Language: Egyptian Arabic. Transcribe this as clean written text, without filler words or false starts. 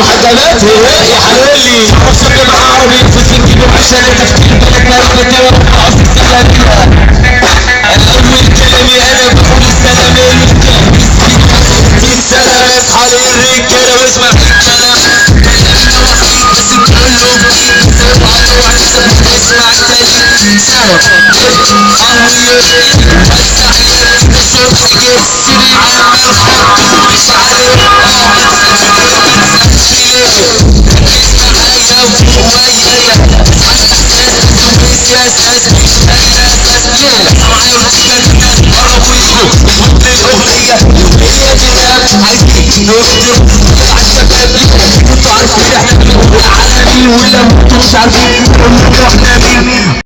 محجبات يا حلالي وصلت مع عربي في سنين وعشان تفكير بالك ما اول كلامي انا بقول السلام السلام اصحى للرجاله واسمع الكلام كلامنا وحيد بس كله جديد اوعى اوعى تسمع التاني سوا الصبح جسري عامل خط ومش عارف ما تسألش ليه ركز معايا وفوق ويايا اصحى الاحساس بس مش اي اساس معايا وتكلم قربوا يجوا اظبط لي الاغنية الاغنية دي راب عايزين نخدم على الشباب انتوا عارفين احنا بنقول على مين ولا انتوا مش عارفين احنا مين.